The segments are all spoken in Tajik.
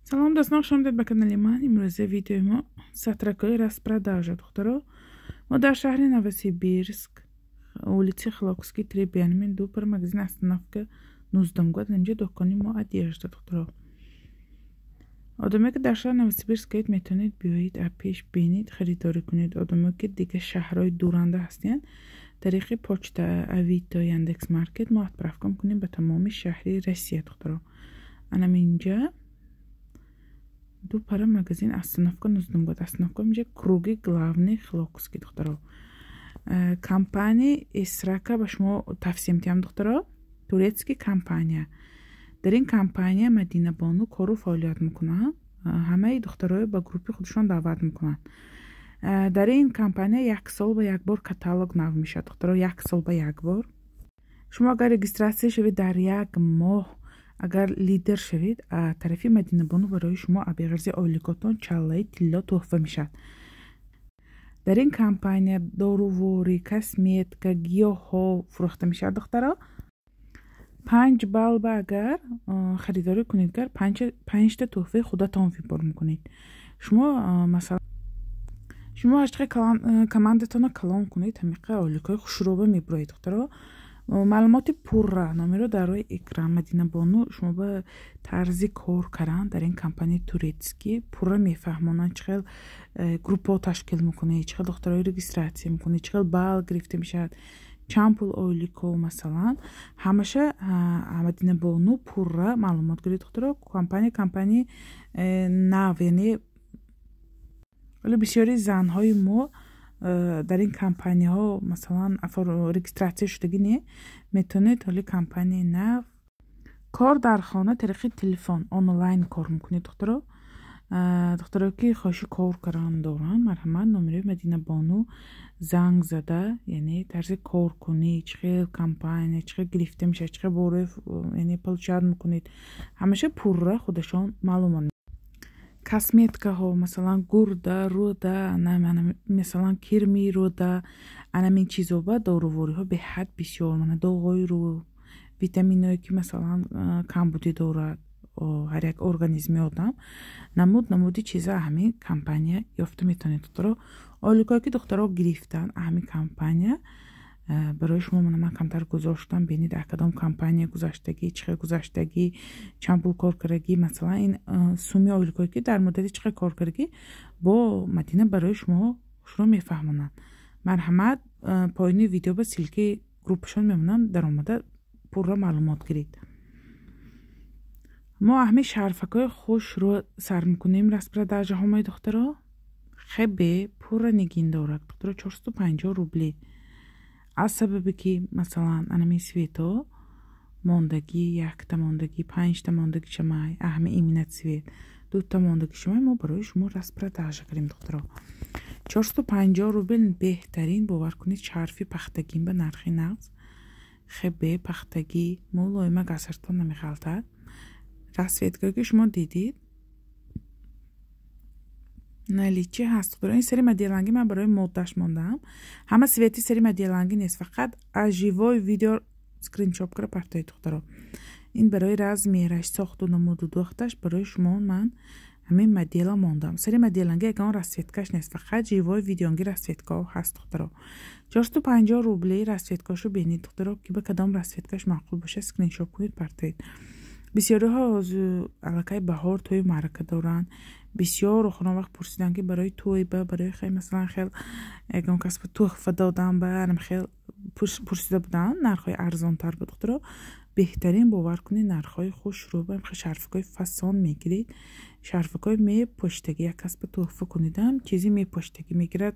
Салом, дӯстон, хуш омадед ба канали ман. Имрӯза видеои мо сатракҳои распродажа, духтаро. Мо дар шаҳри Новосибирск, улица Хилокский, 3Б, ҳамин ду пар магазин, остановка 19 год, инҷа дукони мо, одежда, духтаро. Одамое, ки дар шаҳри Новосибирск аед, метавонед биёед, пеш бинед, харидорӣ кунед. Одамое, ки дигар шаҳрҳои дуранда ҳастиянд, тариқи почта, Авито, Яндекс Маркет мо отправка мекунем ба тамоми шаҳри Россия, духтаро. Анам инҷа ду пара магазин, остановка 19 год, остановка инҷа круги главный Хилокский, духтаро. Компания Эсрака ба шумо тавсия метиҳам, духтаро, турецкий компания. Дар ин компания Мадинабону кору фаъолият мекунанд, ҳамаи духтарои ба группи худашон даъват мекунанд. Дар ин компания як сол ба як бор каталог нав мешавад, духтаро, як сол ба як бор. Шумо агар регистрация шавед, дар як моҳ агар лидер шавед, тарафи Мадинабону барои шумо абеғарзи ойликотон чаллаи тилло тӯҳфа мешавад. Дар ин компания доруворӣ, косметика, гиёҳҳо фурӯхта мешавад, духтаро. 5 балл ба агар харидорӣ кунед, гар панҷта тӯҳфаи худатон выбор мекунед. Шумо, масалан, шумо ҳарчиқа командатонро калон кунед, ҳамиқа ойликҳои хушрӯба мебуроед, духтаро. Маълумоти пурра номеро дар рӯи экран. Мадинабону шумо ба тарзи кор кардан дар ин компанияи турецкий пурра мефаҳмонанд: чӣ хел группаҳо ташкил мекунед, чӣ хел духтарои регистрация мекунед, чӣ хел балл гирифта мешавад, чанд пул ойлико, масалан, ҳамаша Мадинабону пурра маълумот гиред, духтаро. Компания компанияи нав, яъне вале бисёри занҳои мо дар ин компанияҳо, масалан, регистрация шудагӣ не. Метавонед, ҳоли компанияи нав, кор дар хона, тариқи телефон, онлайн кор мекунед, духтаро. Духтаро, ки хоҳиши кор кардан доранд, марҳамат, номерои Мадинабону занг зада, яъне тарзи коркунӣ, чӣ хел компания, чӣ хел гирифта мешавад, чӣ хел борои, яъне получать мекунед, ҳамаша пурра худашон маълумот. Косметикаҳо, масалан, гурда, рӯда, масалан, кирми рӯда, анамин чизо ба дорувориҳо беҳад бисёр, мана доғҳои рӯ, витаминҳое, ки, масалан, камбудӣ дорад ҳар як организми одам, намуд намуди чиза ҳамин компания ёфта метавонед, духтаро. Ойликое, ки духтаро гирифтанд ҳамин компания, барои шумо мана ман камтар гузоштам, бинед, кадом компания гузаштагӣ, чӣ хел гузаштагӣ, чанд пул кор кардагӣ, масалан, ин суми ойликое, ки дар муддати чӣ хел кор кардагӣ, бо Мадина барои шумо хушро мефаҳмонанд. Марҳамат, поёни видео ба ссылкаи группашон мемонам, даромада пурра маълумот гиред. Мо ҳамин шарфакҳои хушро сар мекунем распродажаҳомои, духтаро. Хебе пурра нигин дорад, духтаро, 450 рубли. Аз сабабе ки, масалан, анамин цвето мондагӣ, якта мондагӣ, панҷта мондагӣ шамай, аҳами именно цвет дута мондагӣ шамай, мо барои шумо распродажа кардем, духтаро, 450 рубл. Беҳтарин, бовар кунед, шарфи пахтагин ба нархи нағз, хебе пахтагӣ, мулоима, гасартон намехалтад. Расцветкое, ки шумо дидид, наличии ҳаст, духтаро. Ин сари моделанги ман барои моддаш мондаам. Ҳама цвети сари моделанги нест, фақат аз живой видео скриншот кара партоед, духтаро. Ин барои размераш, сохту намуду духташ барои шумо ман ҳамин модела мондам. Сари моделанги ягон расцветкаш нест, фақат живой видеонги расцветкаҳо ҳаст, духтаро, 450 рубли. Расцветкашу бинед, духтаро, ки ба кадом расцветкаш маъқул бошад, скриншот кунед, партоед. Бисёриҳо аллакай баҳор тӯю маърака доранд. Бисёр охирон вақт пурсиданд, ки барои тӯй ба барои хел, масалан, хел ягон кас ба тӯҳфа додан ба хел пурсида буданд, нархҳои арзонтар буд. Духтаро, беҳтарин, бовар кунед, нархҳои хушрӯ ба шарфикҳои фасон мегиред, шарфикҳои мепоштагӣ. Як кас ба тӯҳфа кунедам, чизи мепоштагӣ мегирад,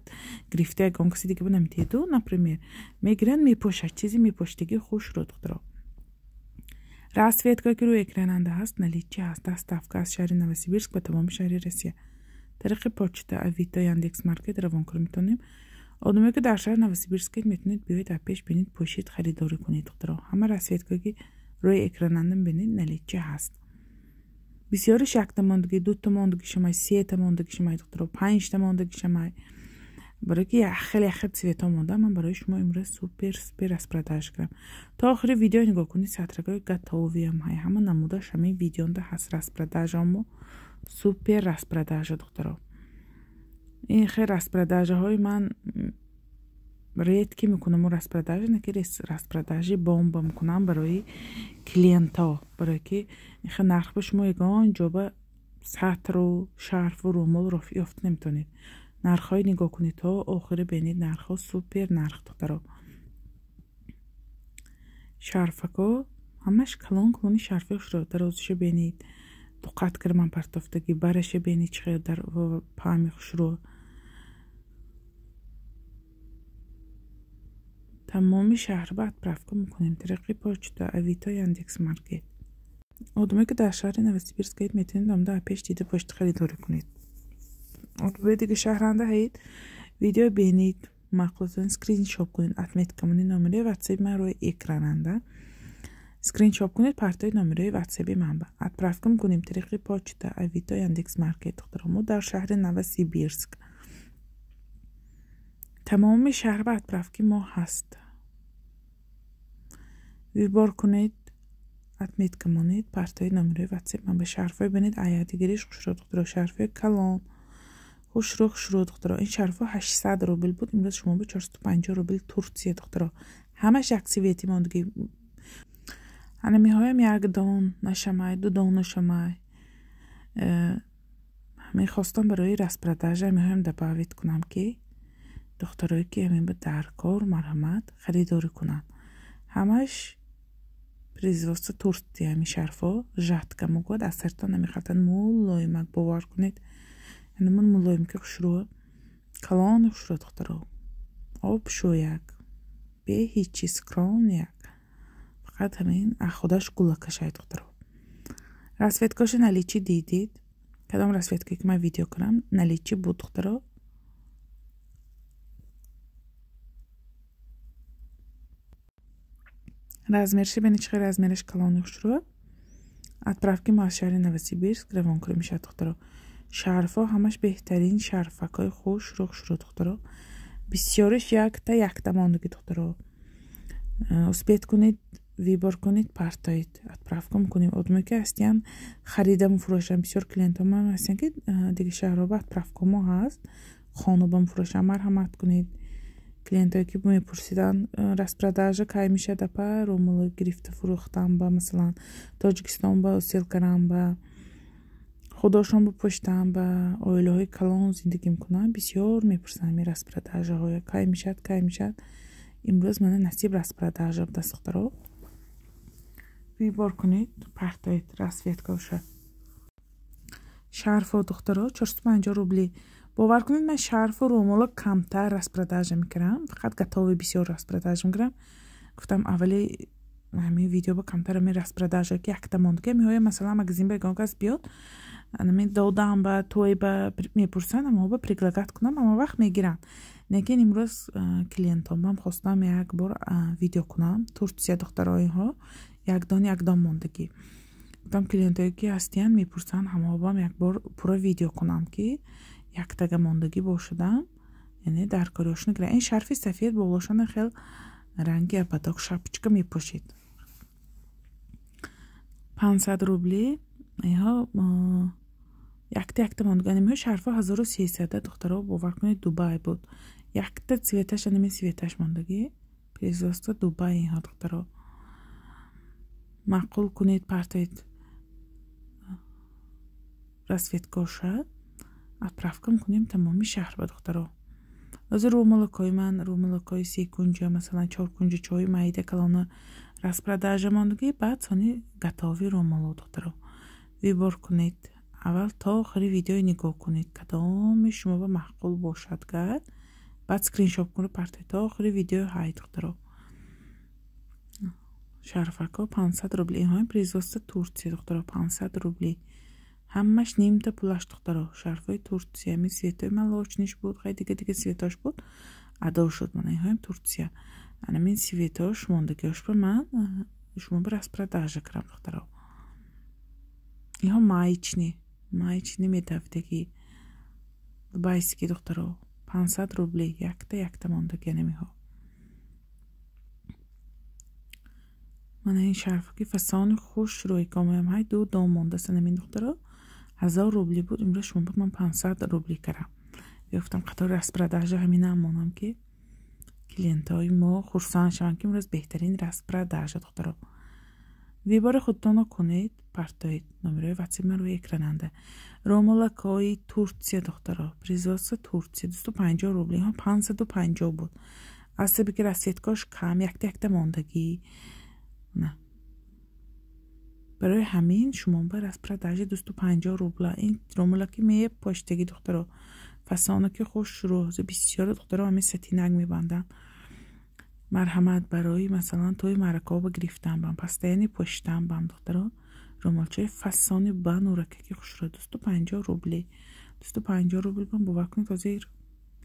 гирифта ягон каси дига ба наметиҳеду, например, мегиранд, мепошад, чизи мепоштагӣ хушрӯ, духтаро. Расцветкое, ки рӯи экрананда ҳаст, наличии ҳаст. Доставка аз шаҳри Новосибирск ба тамоми шаҳри Россия тариқи почта, Авито, Яндекс Маркет равон кунем метавонем. Одамое, ки дар шаҳри Новосибирскед, метавонед биёед, пеш бинед, пӯшид, харидорӣ кунед, духтаро. Ҳама расцветкое, ки рӯи экрананда бинед, наличии ҳаст. Бисёриш якта мондагӣ, дута мондагӣ шамай, сета мондагӣ шамай, духтаро, панҷта мондагӣ шамай. Барои ки хеле хел цветҳо монда, ман барои шумо имрӯз супер супер распродажа кардам. То охири видео нигоҳ кунед, сатракҳои готовыйам ҳай, ҳама намудаш ҳамин видеонда ҳаст. Распродажамо супер распродажа, духтаро. Ин хел распродажаҳои ман редко мекунам, распродажа не ки распродажи бомба мекунам барои клиентҳо, барое ки ин хел нарх ба шумо ягон ҷо ба сатру шарфу румол ёфт наметавонед. Нархҳои нигоҳ кунед, то охири бинед, нархҳо супер нарх, духтаро. Шарфако ҳамаш калон калони шарфи хушро, дарозиша бинед, дуқат кара ман партофтагӣ, бараша бинед, чӣ хел дар паҳми хушрӯ. Тамоми шаҳрба отправка мекунем тариқи почта, Авито, Яндекс Маркет. Одамое ки дар шаҳри Новосибирск ҳаед, метавонед омада пеш дида почта харидорӣ кунед. Одамои дига шаҳранда ҳаед, видео бинед, маъқултон скриншот кунед, отметка монед номерои ватсапи ман рӯи экрананда. Скриншот кунед, партои номерои ватсапи ман ба. Отправка мекунем тариқи почта, Авито, Яндекс Маркет, духтаро. Мо дар шаҳри Новосибирск. Тамоми шаҳрба отправки мо ҳаст. Выбор кунед, отметка монед, партои номерои ватсап ман ба. Шарфҳои бинед, аядигариш хушрӯ, духтаро, шарфҳои калон хушрӯ хушрӯ, духтаро. Ин шарфҳо 800 рубл буд, имрӯз шумо ба 450 рубл, Турция, духтаро. Ҳамаш як цвети мондагӣ. Ана меҳоям як дон нашамай, ду дон нашамай. Мехостам барои распродажа меҳоям добавить кунам, ки духтарое ки ҳамин ба дар кор марҳамат харидорӣ кунанд. Ҳамаш производство Турция. Ҳамин шарфҳо жатка мегӯяд, аз сартон намехалтанд, мулоимак, бовар кунед. Ҳамон мулоим ки хушрӯ, калони хушрӯ, духтаро. Об шӯяк, бе ҳеҷ чиз, скромный як. Фақат ҳамин худаш гулакашай, духтаро. Расцветкаша наличии дидед. Кадом расцветка ки ман видео кунам, наличии буд, духтаро. Размерши бинед, чӣ хел размераш калони хушрӯ. Отправки мо аз шаҳри Новосибирск равон кунем мешавад, духтаро. Шарфҳо ҳамаш беҳтарин шарфакҳои хушрӯ хушрӯ, духтаро. Бисёриш якта якта мондагӣ, духтаро. Успеть кунед, выбор кунед, партоед. Отправка мекунем. Одамое ки ҳастиян харида мефурӯшанд, бисёр клиентҳо ман ҳастиян ки дига шаҳрҳо ба отправка мо ҳаст, хонаба мефурӯшанд, марҳамат кунед. Клиентҳое ки мепурсиданд, распродажа кай мешавад, апа, румоло гирифта фурӯхтам ба, масалан, Тоҷикистон ба сел карам ба, худошон ба пуштам ба, оилаҳои калон зиндагӣ мекунанд, бисёр мепурсанд ҳамин распродажаҳоя кай мешавад, кай мешавад. Имрӯз мана насиб распродажа будаст, духтаро. Выбор кунед, партоед расцветкаша. Шарфо, духтаро, 450 рубли. Бовар кунед, ман шарфу румоло камтар распродажа мекунам, фақат готовый бисёр распродажа мекунам. Гуфтам, аввали ҳамин видео ба камтар ҳамин распродажа ки якта мондага меоям, масалан, магазин ба ягон кас биёд, ҳамин додам ба той ба мепурсанд, аммо ба предлагать кунам, ҳама вақт мегиранд. Лекин имрӯз клиентонам хостам як бор видео кунам. Турция, духтаро, инҳо як дон як дон мондагӣ. Гуфтам, клиентое ки ҳастиянд, мепурсанд, ҳамаобам як бор пурра видео кунам, ки яктага мондагӣ бошадам, яъне дар кориошон гиранд. Ин шарфи сафед болошона хел ранги ободок, шапочка мепӯшед. 500 рубли. Инҳо якта якта мондагӣ. Нимҳо шарфҳо 1300, духтаро, бовар кунед, Дубай буд. Якта цветаш, ҳамин цветаш мондагӣ. Производство Дубай инҳо, духтаро. Маъқул кунед, партоед расцветкоша. Отправка мекунем тамоми шаҳр ба, духтаро. Ҳозир румолакҳои ман, румолакҳои секунҷа, масалан, чоркунҷа, чои майда калона распродажа мондагӣ, баъд сони готовый румоло, духтаро. Выбор кунед. Аввал то охири видео нигоҳ кунед, кадоми шумо ба маъқул бошад гар, баъд скриншот кунед, партоед. То охири видео ҳай, духтаро. Шарфако 500 рубли. Инҳои производство Турция, духтаро, 500 рубли. Ҳамаш нимта пулаш, духтаро. Шарфҳои Турция, ҳамин цветҳои молочныйш буд, хай дига дига цветош буд, адо шуд. Мана инҳоям Турция. Анамин цветош мондагиош ба ман шумо ба распродажа кардам, духтаро. Инҳо маечный, маечный медавидагӣ, дубайский, духтаро. 500 рубли якта якта мондагӣ анамиҳо. Мана ин шарфаки фасони хуш рӯйкомаям ҳай ду дон мондааст анамин духтаро. 1000 рубли буд, имрӯз шумо буд ман 500 рубли кардам. Гуфтам қатори распродажа ҳаминам монам ки клиентҳои мо хурсанд шаванд ки имрӯз беҳтарин распродажа духтаро. Вибори худтонро кунед, партоед. Номерои ватсап ман рӯи экрананда. Ромалакҳои Турсия духтаро, производство Турсия 250 рубли, инҳо 550 буд. Аз сабаби ки расцветкаш кам, якта якта мондагӣ. На. Барои ҳамин шумо ба распродажа 250 рубла. Ин ромалаки мепоштагӣ духтаро. Фасонаки хуш рӯзи бисёр духтаро ҳамин сатинак мебанданд. Марҳамат барои масалан тӯи маъракаҳо гирифтан бам, постоянно поштан бам духтаро. Румолчаи фасони ба нуракаки хушро 250 рубли. 250 рубл бам бовар кунед ҳозир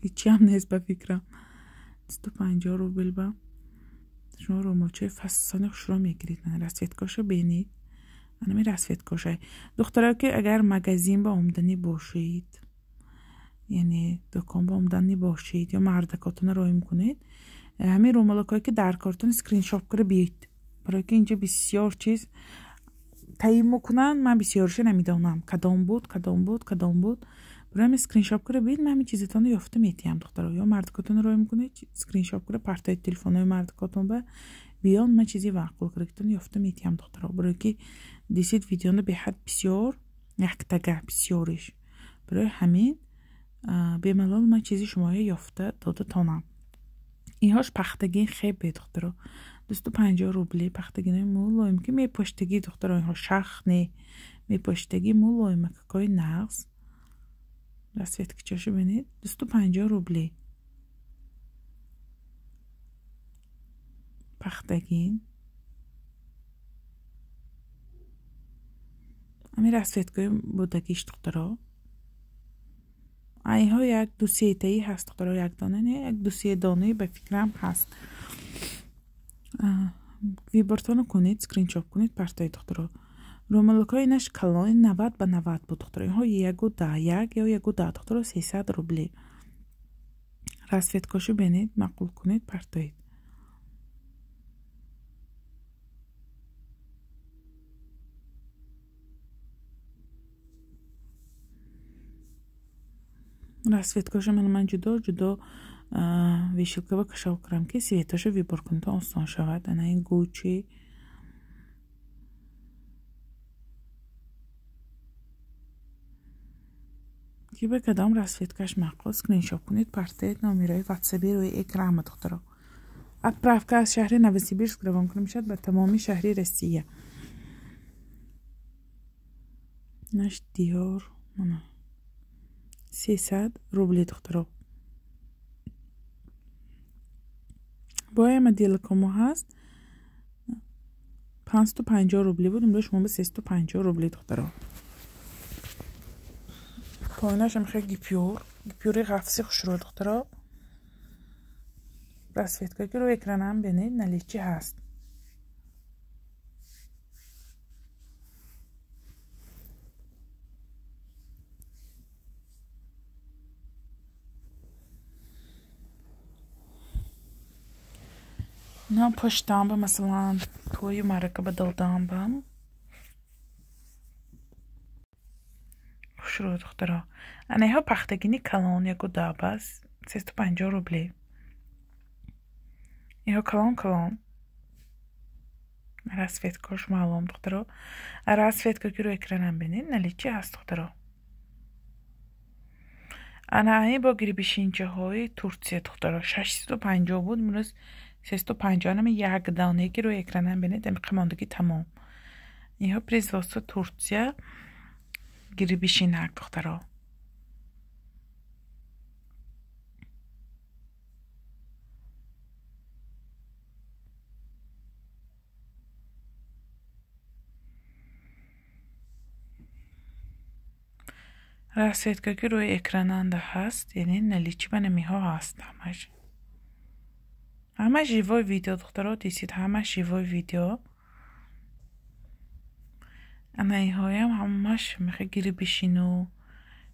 ҳечиам нест ба фикрам. 250 рубл бам шумо румолчаи фасони хушро мегиред. Мана расцветкашо бинед. Анами расцветкашай. Духтаро ки агар магазин ба омданӣ бошед, яъне дукон ба омданӣ бошед ё мардакотонро роҳӣ мекунед, ҳамин румолакҳое ки дар кортон скриншот кара биёед. Барои ки инҷа бисёр чиз таъин мекунанд, ман бисёрша намедонам кадом буд, кадом буд, кадом буд. Барои ҳамин скриншот кара биёед, ман ҳамин чизатонро ёфта метиҳам духтаро. Ё мардакотонро роҳӣ мекунед, скриншот кара партоед телефонҳои мардакотон ба биён, ман чизи маъқул карагитон ёфта метиҳам духтаро. Барои ки дисид видеоно беҳад бисёр яктага бисёриш. Барои ҳамин бемалол ман чизи шуморо ёфта дода тонам. Инҳош пахтагин хебе духтаро. 250 рубли пахтагинои мулоим ки мепоштагӣ духтаро, инҳо шах не, мепоштагӣ мулоимакакҳои нағз. Расцветкачашо бинед, 250 рубли пахтагин. Ҳамин расцветкаи будагиш духтаро. Инҳо як ду сетаи ҳаст духтаро, як дона не, як ду се донаи ба фикрам ҳаст. Вибортонро кунед, скриншот кунед, партоед духтаро. Румолакҳои инаш калони 90 ба 90 буд духтаро. Инҳо 1,10, 1 ё 1,10 духтаро, 300 рубли. Расцветкашо бинед, маъқул кунед, партоед. Расцветкашо ман ҷудо ҷудо вешилкава кашав кардам ки светашо вибор кунед то осон шавад. Ана ин Гуччи ки ба кадом расцветкаш маъқул скриншот кунед, партоед. Номерои ватсаби рӯи экран духтаро. Отправка аз шаҳри Новосибирск равон кунем шавад ба тамоми шаҳри Россия. Наш Диор мана 300 рубли духтаро. Боя моделкамо ҳаст 550 рубли буд, имрӯз шумо ба 350 рубли духтаро. Поинашам хеле гипюр, гипюри ғафси хушрӯ духтаро. Расцветка ки рӯи экранам бинед, наличи ҳаст. Инҳо поштамба масалан тӯю маърака ба додамбам. Хушрӯ духтаро. Ана инҳо пахтагини калон 1,10 бас 350 рубли. Инҳо калон калон. Расцветкаш маълум духтаро. Расцветка ки рӯи экранам бинед, наличи ҳаст духтаро. Ана ин бо гирибишинчаҳои Турсия духтаро 650 буд, имрӯз 350. Анами як донае ки рӯи экранам бинед, ами мондагӣ тамом. Инҳо производство Турсия гирибишинак духтаро. Расцветка ки рӯи экрананда ҳаст, яъне наличи ба намиҳо ҳаст ҳамаш. Ҳама живой видео духтаро, дисид ҳама живой видео. Ана инҳоям ҳамаш мехе гирибишину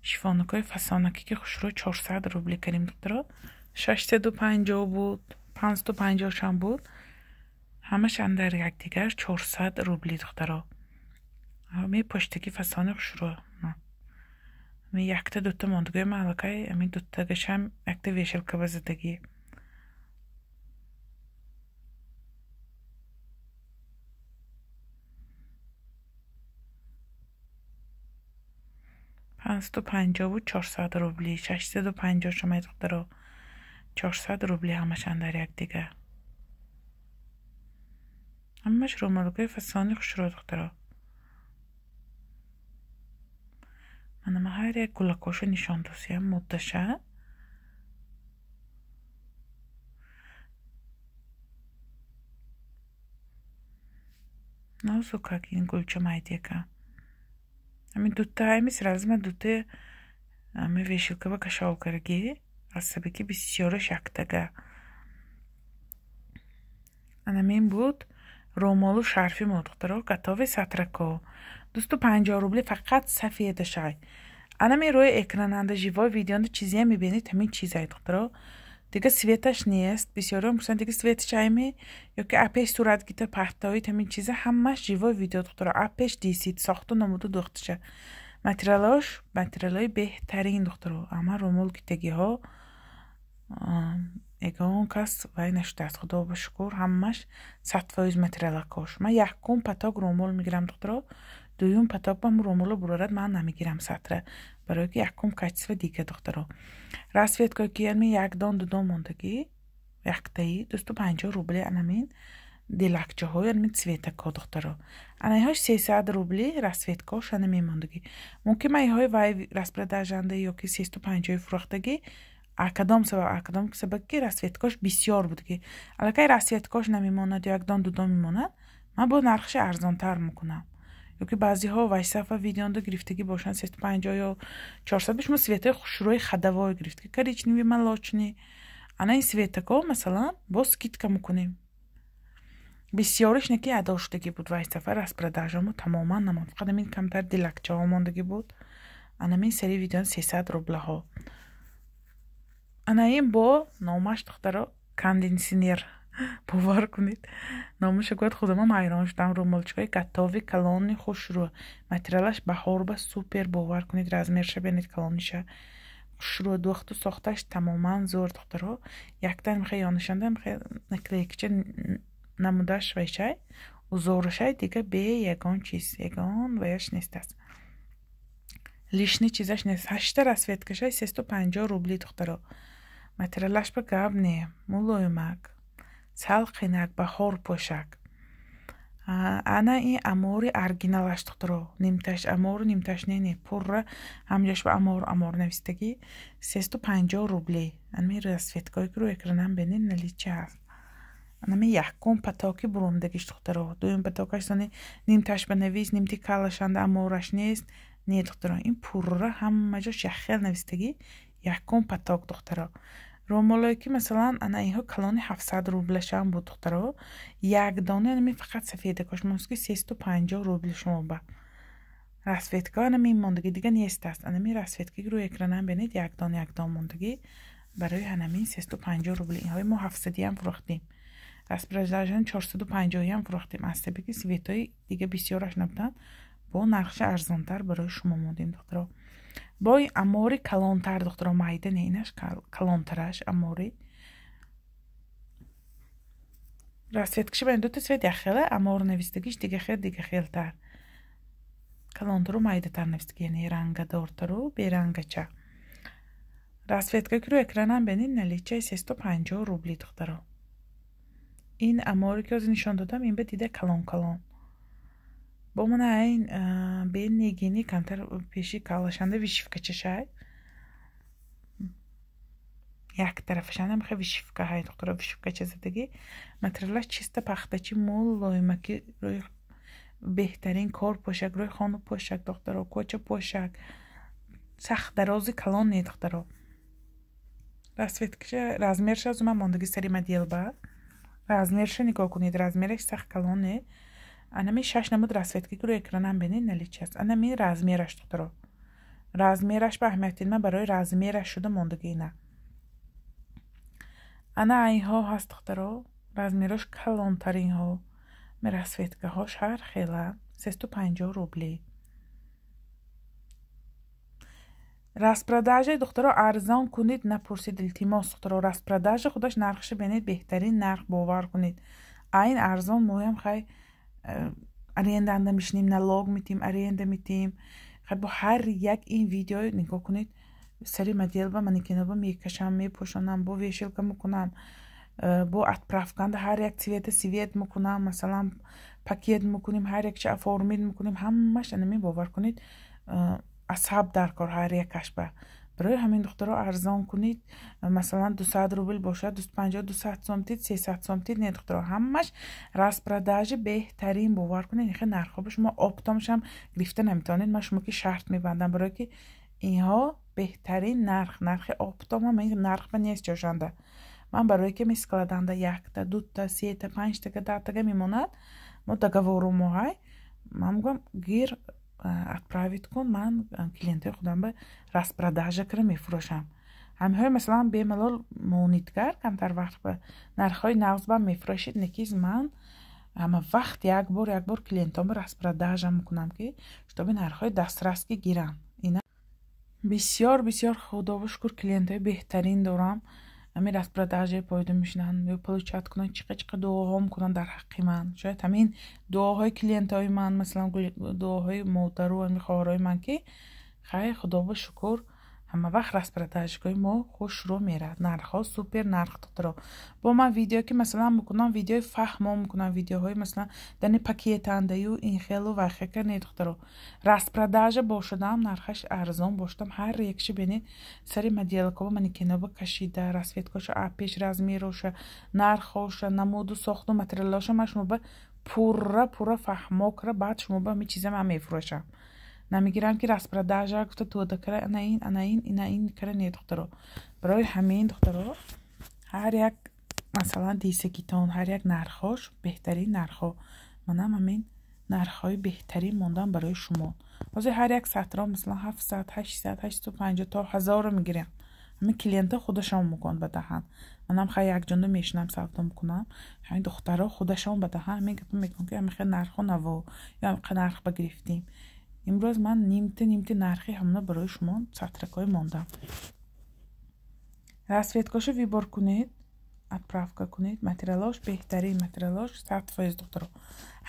Шифонакҳои фасонаки ки хушрӯ 400 рубли кардем духтаро. 650 буд, 550 шам буд. Ҳамаш андар якдигар 400 рубли духтаро. Мепоштаги фасони хушрӯ. Ами якта дута мондагӣ ма аллакай ами дутагашам якта вешалка ба задагӣ. 550 буд 400 рубли, 650 шумай духтаро. 400 рубли ҳамаш андар якдигар. Ҳамаш рӯмолакҳои фасони хушрӯ духтаро. Мана ма ҳар як гулакҳошо нишон досиям муддаша. Нозукак ин гулча майдяка. Ами дута ами сразу ма дута ами вешалка ба кашол карги. Аз сабаби бисёраш яктага. Анамин буд рӯмолу шарфи мо духтаро, готови сатрако. 250 рубли фақат сафедашай. Анами рӯи экрананда живой видеонда чизия мебинед, ҳамин чизай духтаро. Дига светаш нест. Бисёриҳо мепурсанд дига светаш айми ё ки апеш сурат гита паҳтоид ҳамин чиза ҳамаш живой видео духтаро. Апеш дисид сохту намуду духташа. Материалош материалои беҳтарин духтаро. Ама рӯмол гитагиҳо ягон кас вай нашудааст. Худо ба шукр ҳамаш 100% материалакош. Ман якум паток рӯмол мегирам духтаро. Дуюм паток ба рӯмоло бурорад ман намегирам сатра. Барои ки якум качество дига духтаро. Расцветка ки ами як дон ду дон мондагӣ яктаи 250 рубли анамин дилакчаҳои анамин цветако духтаро. Анаиҳош 300 рубли расцветкош ана мемондагӣ. Мумкин ма иҳои вай распродажанда ё ки 350 фурӯхтагӣ. А кадом сабаб? А кадом сабаб ки расцветкош бисёр будагӣ. Аллакай расцветкош намемонад ё як дон ду дон мемонад, ман бо нархши арзонтар мекунам. Ё ки баъзеҳо вайсафа видеонда гирифтагӣ бошанд 350 ё 400 бишмо светаи хушрӯи хадавой гирифтагӣ, коричневый, молочный. Ана ин светако масалан бо скидка мекунем. Бисёриш не ки адо шудагӣ буд вайсафа распродажамо тамоман намонд. Фақат ҳамин камтар дилакчаҳо мондагӣ буд. Анамин сари видеон 300 рублаҳо. Ана ин бо номаш духтаро кондитсионер. Бовар кунед. Номаша гӯяд худамам ҳайрон шудам. Рӯмолчикҳои готови калони хушрӯ. Материалаш баҳорба супер, бовар кунед. Размерша бинед калониша. Хушрӯ духту сохташ тамоман зӯр духтаро. Яктан мехе ёнашанда мехе наклейкача намудаш вайшай. Узорашай дига бе ягон чиз, ягон ваяш нест аст. Лишний чизаш нест. 8 расцветкашай 350 рубли духтаро. Материалаш ба гап не, мулоимак, салқинак, баҳор пӯшак. Ана ин амори оригиналаш духтаро. Нимташ амору нимташ не, не, пурра ҳамҷош ба амор амор навистагӣ 350 рубли. Ами расцветкое ки рӯи экранам бинед наличи ҳаст. Анами якум патоки бурумдагиш духтаро. Дуюм патокаш сони нимташ ба навис, нимти калашанда амораш нест. Не духтаро, ин пурра ҳама ҷош якхел навистагӣ якум паток духтаро. Рӯмолое ки масалан ана инҳо калони 700 рублашам буд духтаро. Як дона ами фақат сафедакош мост ки 350 рубли шумо ба. Расцветка ана мемондагӣ дига нест аст. Анами расцветка рӯи экранам бинед як дон як дон мондагӣ барои анамин 350 рубли. Инҳои мо 700-ам фурӯхтем. Распродажан 450-ам фурӯхтем. Аз сабаби ки светҳои дига бисёраш набуданд, бо нархши арзонтар барои шумо мондем духтаро. Бо ин амори калонтар духтаро, майда не, инаш калонтараш амори. Расцветкаши бинед дута цвет якхела, амор навистагиш дига хел дига хелтар. Калонтару майдатар навистагӣ, яъне рангадортару берангача. Расцветка ки рӯи экранам бинед наличаи 350 рубли духтаро. Ин аморе ки ҳозир нишон додам, ин ба дида калон калон. Бо мана ин бе негини камтар пеши калашанда вишивкачашай. Як тарафашанда мехе вишивка ҳай духтаро, вишивкача задагӣ. Материалаш чиста пахтачи мулоимаки рӯи беҳтарин кор пӯшак, рӯи хону пӯшак духтаро, коча пӯшак. Сахт дарози калон не духтаро. Расцветкаша размерша аз ман мондагӣ сари моделба. Размерша нигоҳ кунед, размераш сахт калон не. Анами 6 намуд расцветка ки рӯи экранам бинед наличи аст. Анами размераш духтаро. Размераш ба аҳамият дид, ман барои размераш шуда мондагӣ ина. Ана айҳо ҳаст духтаро, размерош калонтаринҳо. Расцветкаҳош ҳар хела 350 рубли. Распродажаи духтаро арзон кунед, напурсид, илтимос духтаро. Распродажа худаш нархша бинед, беҳтарин нарх, бовар кунед. Айн арзон моям хай аренда анда мешинем, налог метим, аренда метим. Хай бо ҳар як ин видео нигоҳ кунед, сари моделба манекеноба мекашам, мепӯшонам, бо вешалка мекунам, бо отправканда ҳар як цвета свет мекунам, масалан пакет мекунем, ҳар якча оформить мекунем, ҳамаш анами бовар кунед, асаб дар кор ҳар якаш ба. Барои ҳамин духтаро арзон кунед, масалан 200 рубл бошад, 250, 200 сом тид, 300 сом тид, не духтаро, ҳамаш распродажи беҳтарин, бовар кунед, ин хел нархҳо ба шумо оптомшам гирифта наметавонед. Ман шумо ки шарт мебандам, барое ки инҳо беҳтарин нарх, нархи оптом ҳам ин нарх ба нест ҷошанда. Ман барое ки мискладанда якта, дута, сета, панҷтага, даҳтага мемонад, мо договору моҳай, ман мегӯям гир отправить кун, ман клиентои худам ба распродажа кара мефурӯшам. Ҳамиҳои масалан бемалол монитгар камтар вақт ба нархҳои нағз ба мефурӯшед, некиз ман ҳама вақт як бор клиентон ба распродажа мекунам, ки шутоби нархҳои дастрас ки гирам. Ина бисёр бисёр худоба шукр клиентои беҳтарин дорам. Ҳамин распродажаи пайдо мешинанд, ё получат кунанд, чиқа чиқа дуоҳо мекунанд дар ҳаққи ман. Шояд ҳамин дуоҳои клиентҳои ман, масалан дуоҳои модару ҳамин хоҳарои ман, ки хай худоба шукр ҳама вақт распродажаҳои мо хушрӯ меравад. Нархҳо супер нарх духтаро. Бо ман видео ки масалан мекунам, видеои фаҳмо мекунам, видеоҳои масалан дани пакетандаю ин хелу вайхека не духтаро. Распродажа бошадам, нархаш арзон бошадам, ҳар якши бинед сари моделкова манекеноба кашида, расцветкоша, пеш размероша, нархоша, намуду сохту материалоша ман шумо ба пурра пурра фаҳмо кара, баъд шумо ба ҳамин чиза ман мефурӯшам. Намегирам ки распродажа гуфта тӯда кара, ана ин, ана ин, ина ин кара не духтаро. Барои ҳамин духтаро ҳар як масалан дисагитон, ҳар як нархҳош беҳтарин нархҳо. Манам ҳамин нархҳои беҳтарин мондам барои шумо. Ҳозир ҳар як сатро масалан 700, 800, 850 то 1000 мегирам. Ҳамин клиентҳо худашон мекунанд ба даҳан. Манам хай якҷонда мешинам савдо мекунам. Ҳамин духтаро худашон ба даҳан ҳамин гапа мекунанд, ки ҳамин хел нархҳо наво, ё ҳамин нарх ба гирифтем. Имрӯз ман нимти нимти нархи ҳамона барои шумо сатракҳои мондам. Расцветкаша выбор кунед, отправка кунед, материалош беҳтарин, материалош 100% духтаро.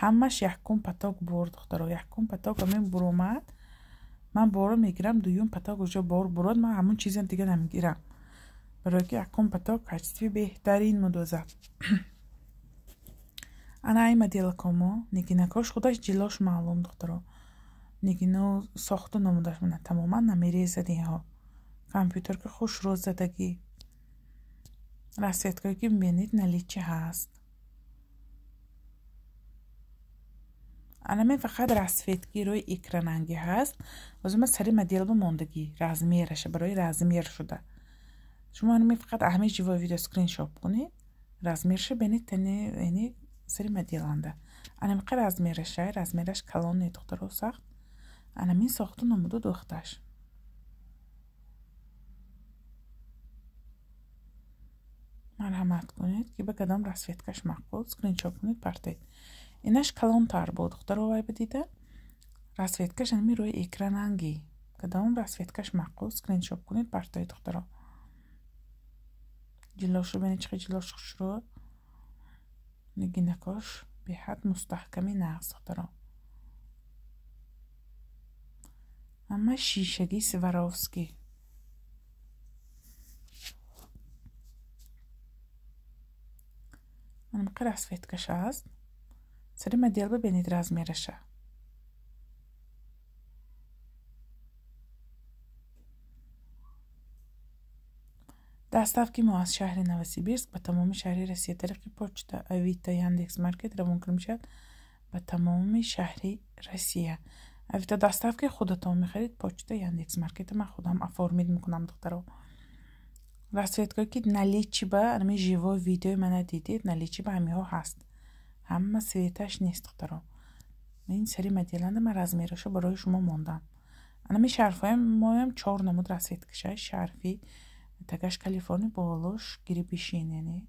Ҳамаш якум поток бор духтаро, якум поток ҳамин буромад. Ман боро мегирам, дуюм поток уже бор бурод, ман ҳамон чизам дига намегирам. Барои ки якум поток качестви беҳтарин мудозад. Ана ай моделакомо, нигинакош худаш ҷилош маълум духтаро. Нигино сохту намудаш мана тамоман намерезад инҳо. Компютер ки хушрӯ задагӣ. Расцветкое ки мебинед наличи ҳаст. Анаме фақат расцветки рӯи экранангӣ ҳаст. Ҳозир ман сари моделба мондагӣ, размераша барои размер шуда. Шумо анаме фақат ҳамин живой видео скриншот кунед, размерша бинед, яъне сари моделанда. Анамиқа размераша, размераш калон не духтаро сахт. Анамин сохту намуду духташ. Марҳамат кунед, ки ба кадом расцветкаш маъқул, скриншот кунед, партед. Инаш калонтар буд, духтаро вай бидида. Расцветкаш анами рӯи экранангӣ. Кадом расцветкаш маъқул, скриншот кунед, партед духтаро. Ҷилошу бинед чӣ ҷилош хушрӯ. Нигинакош беҳад мустаҳками нағз духтаро. Ҳама шишагӣ Сваровски. Анамқа расцветкаш аст. Сари моделба бинед размераша. Доставки мо аз шаҳри Новосибирск ба тамоми шаҳри Россия тариқи почта, Авито, Яндекс Маркет равон карда мешавад ба тамоми шаҳри Россия. Авито доставки худатон мехарид, почта, Яндекс Маркет ман худам оформить мекунам духтаро. Расцветкое ки наличи ба ҳамин живой видеои мана дидед, наличи ба ҳамиҳо ҳаст. Ҳама светаш нест духтаро. Ин сари моделанда ман размераша барои шумо мондам. Анами шарфҳоям моям чор намуд расцветкаша шарфи тагаш Калифорни болош гирибишин, яъне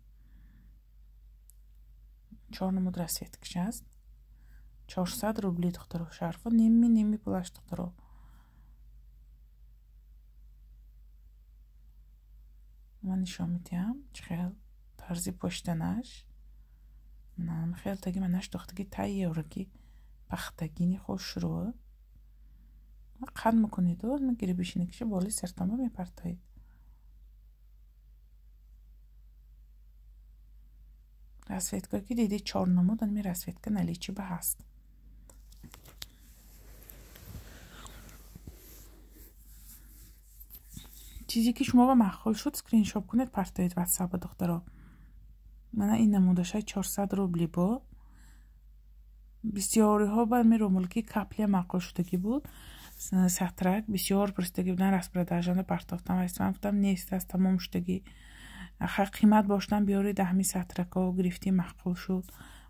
чор намуд расцветкаша аст. 400 рубли духтаро шарфо ними ними пулаш духтаро. Ман нишон медиҳам чӣ хел тарзи пӯшиданаш. Манам хел таги манаш духтаги тайёраки пахтагини хушрӯ. Қад мекунеду гирибишинакиша боли сартонба мепартоед. Расцветкое ки диди чор намуд, ами расцветка наличи ба ҳаст. Чизе ки шумо ба маъқул шуд, скриншот кунед, партоед ватсапа духтаро. Мана ин намудашай 400 рубли бо. Бисёриҳо ба ами румулки каплия маъқул шудагӣ буд. Сатрак бисёр пурсидагӣ будан, распродажанда партофтам ва истифода гуфтам нест аст, тамом шудагӣ. Ха қимат боштан биёред ҳами сатрако гирифтӣ маъқул шуд.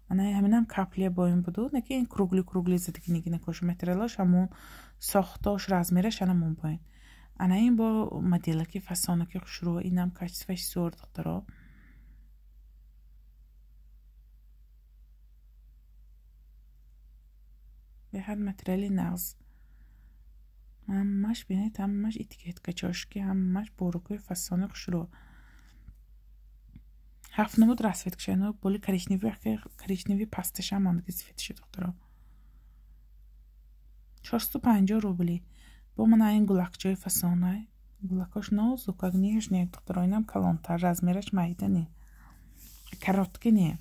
Мана ҳаминам каплия бо ин буду, не ки ин кругли кругли задагӣ нигинакош материалаш ҳамон сохтош размераш ҳамон бо ин. Ана ин бо моделаки фасонаки хушрӯ, инам качествош зӯр духтаро. Беҳад материали нағз. Ҳамаш бинед, ҳамаш этикеткачошки, ҳамаш борукои фасони хушрӯ. Ҳафт намуд расцветкаша, ино боли коричневый, коричневый пасташа мондаги цветаша духтаро. 450 рубли. Бо мана ин гулакчаи фасонай. Гулакош нозукак, нежный духтаро, инам калонтар, размераш майда не. Короткий не.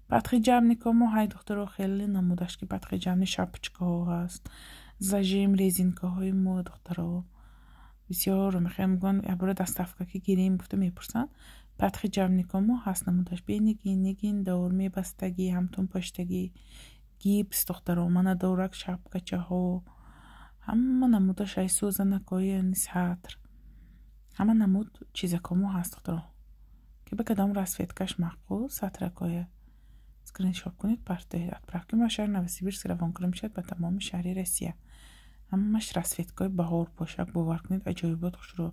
Патхиҷабнико мо ҳай духтаро хеле намудаш ки патхиҷабни шапочкаҳо ҳаст. Зажим резинкаҳои мо духтаро. Бисёр мехоҳем гон ябора доставка ки гирим гуфта мепурсанд. Патхиҷабнико мо ҳаст намудаш бенигин, нигин дор, мебастагӣ, ҳамтун паштагӣ, гипс духтаро, мана дорак шапкачаҳо. Ҳама намудаш ай сӯзанакҳои яъне сатр. Ҳама намуд чизако мо ҳаст духтаро. Ки ба кадом расцветкаш маъқул сатракҳоя. Скриншот кунед, партоед. Отправки мо шаҳри Новосибирск равон кунем шавад ба тамоми шаҳри Россия. Ҳамаш расцветкаҳои баҳор пошак, бовар кунед, аҷоибот хушрӯ.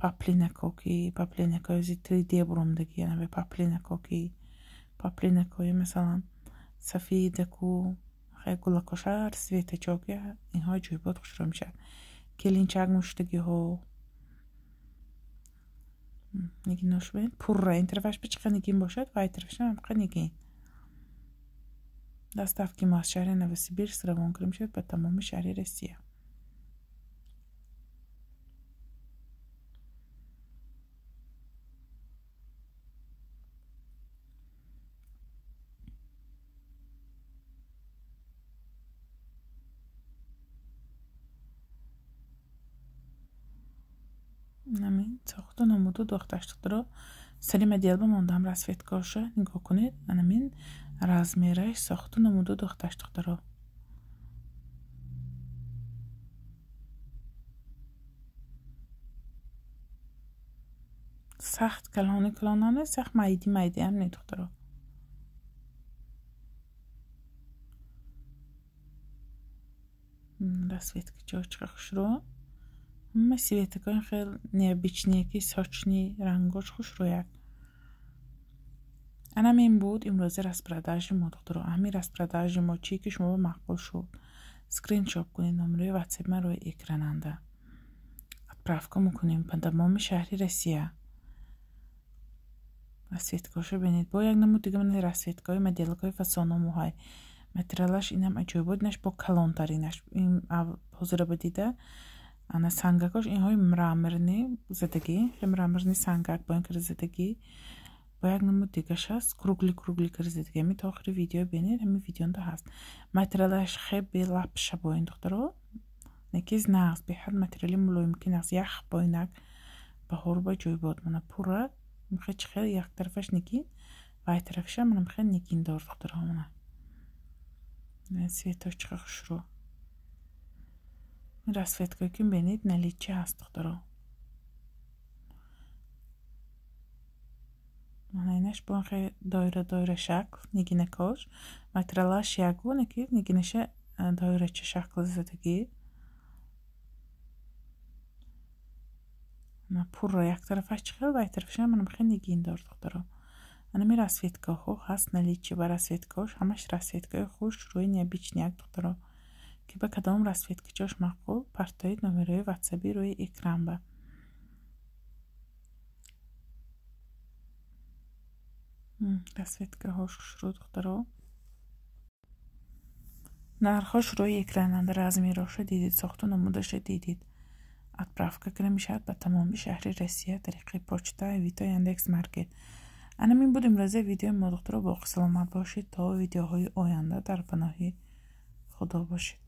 Паплинакоки, паплинакҳои зи 3D буромдагӣ, яъне паплинакоки, паплинакҳои масалан сафедаку, хай гулакоша светачоки, инҳо аҷоибот хушрӯ мешавад. Келинчак муштагиҳо. Нигинош бинед, пурра ин тарафаш ба чӣ қадр нигин бошад, вай тарафашам ҳам қадр нигин. Доставки мо аз шаҳри Новосибирск равон кунем шавад ба тамоми шаҳри Россия. Намин сохту намуду духташ духтаро сари моделба мондам расцветкаша нигоҳ кунед. Анамин размераш сохту намуду духташ духтаро. Сахт калони калонам не, сахт майди майдиам не духтаро. Расцветка чочка хушрӯ. Ҳама светакои хел необычные ки сочный рангош хушрӯяк. Анам ин буд имрӯзи распродажи мо духтаро. Ҳамин распродажи мо чӣ ки шумо ба маъқул шуд, скриншот кунед, номерои ватсап ман рӯи экрананда. Отправка мекунем ба тамоми шаҳри Россия. Расцветкаҳошо бинед. Бо як намуд дига ман расцветкаҳои моделкаҳои фасономоҳай. Материалаш инам аҷоибот, инаш бо калонтаринаш. Ин ҳозира ба дида ана сангакош инҳои мраморни задагӣ, мраморни сангак бо ин кара задагӣ. Бо як намуд дигаш ҳаст, кругли кругли кара задагӣ. Ҳамин то охири видео бинед, ҳамин видеонда ҳаст. Материалаш хеле лапша бо ин духтаро. Некиз нағз, беҳад материали мулоим ки нағз, ях бо инак баҳор ба ҷойбод. Мана пурра мехоҳед чӣ хел як тарафаш нигин, вай тарафаша мана мехоҳед нигин дор духтаро мана. Цветош чӣ хушрӯ. Ин расцветкое ки бинед наличи ҳаст духтаро. Мана инаш бо хе доира доира шакл нигинакош. Материалаш ягона ки нигинаша доирача шакл задагӣ. Пурра як тарафаш чихел ва як тарафаша манам хе нигин дор духтаро. Анами расцветкаҳо ҳаст наличие ба расцветкаҳош ҳамаш расцветкаи хуш рӯи необычный як духтаро. Ки ба кадом расцветкачош маъқул партоид номерои ватсаби рӯи экран ба. Расцветкаҳош хушрӯ духтаро. Нархҳош рӯи экрананда размерҳоша дидид, сохту намудаша дидид. Отправка кира мешавад ба тамоми шаҳри Россия тариқи почта, Авито, Яндекс Маркет. Анамин буд имрӯза видеои мо духтаро. Боқӣ саломат бошед то видеоҳои оянда дар паноҳи Худо бошед.